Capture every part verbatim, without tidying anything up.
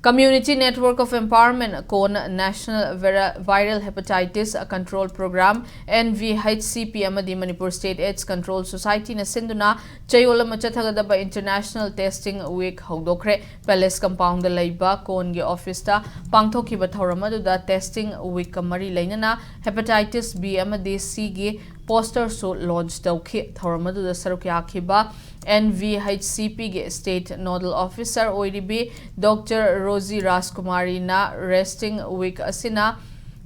Community Network of Empowerment, ꯀꯣꯟ, National Vira-, Viral Hepatitis Control Program, N V H C P, ꯑꯃꯗꯤ Manipur State AIDS Control Society ꯅ ꯁꯤꯟꯗꯨꯅ ꯆꯌꯣꯜ ꯑꯃ ꯆꯠꯊꯒꯗꯕ International Testing Week ꯍꯧꯗꯣꯛꯈ꯭ꯔꯦ꯫ Palace Compound ꯗ ꯂꯩꯕ ꯀꯣꯟꯒꯤ office ꯇ ꯄꯥꯡꯊꯣꯛꯈꯤꯕ ꯊꯧꯔꯝ ꯑꯗꯨꯗ Testing Week ꯀ ꯃꯔꯤ ꯂꯩꯅꯅ Hepatitis B ꯑꯃꯗꯤ C ꯒꯤ poster ꯁꯨ launch ꯇꯧꯈꯤ꯫ ꯊꯧꯔꯝ ꯑꯗꯨꯗ ꯁꯔꯨꯛ ꯌꯥꯈꯤꯕ N V H C P ꯒꯤ State Nodal Officer ꯑꯣꯏꯔꯤꯕꯤ Doctor ꯔꯣꯖꯤ ꯔꯥꯖꯀꯨꯃꯥꯔꯤꯅ Testing Week ꯑꯁꯤꯅ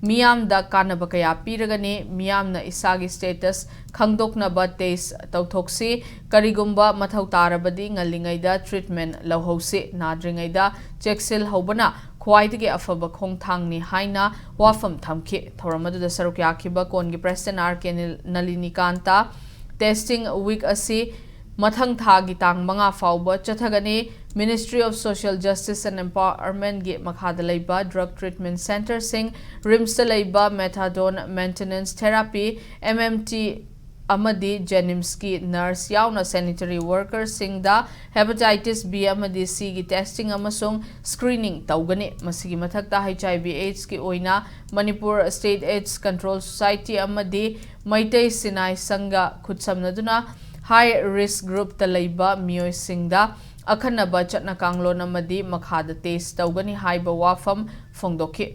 ꯃꯤꯌꯥꯝꯗ ꯀꯥꯟꯅꯕ ꯀꯌꯥ ꯄꯤꯔꯒꯅꯤ, ꯃꯤꯌꯥꯝꯅ ꯏꯁꯥꯒꯤ status ꯈꯪꯗꯣꯛꯅꯕ test ꯇꯧꯊꯣꯛꯁꯤ, ꯀꯔꯤꯒꯨꯝꯕ ꯃꯊꯧ ꯇꯥꯔꯕꯗꯤ ꯉꯜꯂꯤꯉꯩꯗ treatment ꯂꯧꯍꯧꯁꯤ, ꯅꯥꯗ꯭ꯔꯤꯉꯩꯗ ꯆꯦꯛꯁꯤꯜꯍꯧꯕꯅ ꯈ꯭ꯋꯥꯏꯗꯒꯤ ꯑꯐꯕ ꯈꯣꯡꯊꯥꯡꯅꯤ ꯍꯥꯏꯅ ꯋꯥꯐꯝ ꯊꯝꯈꯤ꯫ ꯊꯧꯔꯝ ꯑꯗꯨꯗ ꯁꯔꯨꯛ ꯌꯥꯈꯤꯕ ꯀꯣꯟꯒꯤ President R K ꯅꯂꯤꯅꯤꯀꯥꯟꯇ, Testing Week ꯑꯁꯤ ꯃꯊꯪ ꯊꯥꯒꯤ ꯇꯥꯡ ꯃꯉꯥ ꯐꯥꯎꯕ ꯆꯠꯊꯒꯅꯤ꯫ Ministry of Social Justice and Empowerment ꯒꯤ ꯃꯈꯥꯗ ꯂꯩꯕ drug treatment centre ꯁꯤꯡ, RIMS ꯇ ꯂꯩꯕ methadone maintenance therapy, M M T ꯑꯃꯗꯤ JNIMS ꯀꯤ nurse ꯌꯥꯎꯅ sanitary worker ꯁꯤꯡꯗ Hepatitis B ꯑꯃꯗꯤ C ꯒꯤ testing ꯑꯃꯁꯨꯡ screening ꯇꯧꯒꯅꯤ꯫ ꯃꯁꯤꯒꯤ ꯃꯊꯛꯇ H I V AIDS ꯀꯤ ꯑꯣꯏꯅ Manipur State AIDS Control Society ꯑꯃꯗꯤ ꯃꯩꯇꯩ ꯁꯤꯅꯥꯏ ꯁꯪꯒ ꯈꯨꯠꯁꯝꯅꯗꯨꯅ high risk group ꯇ ꯂꯩꯕ ꯃꯤꯑꯣꯏꯁꯤꯡꯗ ꯑꯈꯟꯅꯕ ꯆꯠꯅ ꯀꯥꯡꯂꯣꯟ ꯑꯃꯗꯤ ꯃꯈꯥꯗ test ꯇꯧꯒꯅꯤ ꯍꯥꯏꯕ ꯋꯥꯐꯝ ꯐꯣꯡꯗꯣꯛꯈꯤ꯫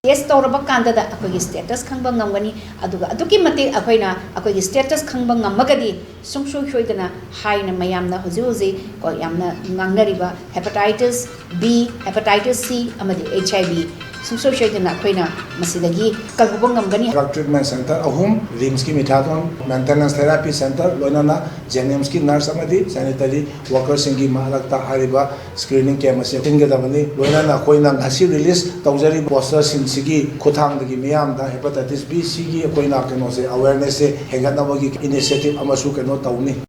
Test ꯇꯧꯔꯕ ꯀꯥꯟꯗꯗ ꯑꯩꯈꯣꯏꯒꯤ status ꯈꯪꯕ ꯉꯝꯒꯅꯤ꯫ ꯑꯗꯨꯒ ꯑꯗꯨꯛꯀꯤ ꯃꯇꯤꯛ ꯑꯩꯈꯣꯏꯅ ꯑꯩꯈꯣꯏꯒꯤ status ꯈꯪꯕ ꯉꯝꯃꯒꯗꯤ ꯁꯨꯡꯁꯣꯏ ꯁꯣꯏꯗꯅ ꯍꯥꯏꯅ ꯃꯌꯥꯝꯅ ꯍꯧꯖꯤꯛ ꯍꯧꯖꯤꯛ ꯀꯣ ꯌꯥꯝꯅ ꯉꯥꯡꯅꯔꯤꯕ Hepatitis B, Hepatitis C ꯑꯃꯗꯤ H I V ꯁꯨꯡꯁꯣꯏ ꯁꯣꯏꯗꯅ ꯑꯩꯈꯣꯏꯅ ꯃꯁꯤꯗꯒꯤ ꯀꯜꯍꯧꯕ ꯉꯝꯒꯅꯤ꯫ Drug treatment centre ꯑꯍꯨꯝ, RIMS ꯀꯤ methadone maintenance therapy centre, ꯂꯣꯏꯅꯅ JNIMS ꯀꯤ nurse ꯑꯃꯗꯤ sanitary worker ꯁꯤꯡꯒꯤ ꯃꯔꯛꯇ ꯍꯥꯏꯔꯤꯕ screening camp ꯑꯁꯤ ꯁꯤꯟꯒꯗꯕꯅꯤ꯫ ꯂꯣꯏꯅꯅ ꯑꯩꯈꯣꯏꯅ ꯉꯁꯤ release ꯇꯧꯖꯔꯤꯕ poster ꯁꯤꯡꯁꯤꯒꯤ ꯈꯨꯠꯊꯥꯡꯗꯒꯤ ꯃꯤꯌꯥꯝꯗ Hepatitis B, C ꯒꯤ ꯑꯩꯈꯣꯏꯅ ꯀꯩꯅꯣꯁꯦ, awareness ꯁꯦ ꯍꯦꯟꯒꯠꯅꯕꯒꯤ initiative ꯑꯃꯁꯨ ꯀꯩꯅꯣ ꯇꯧꯅꯤ꯫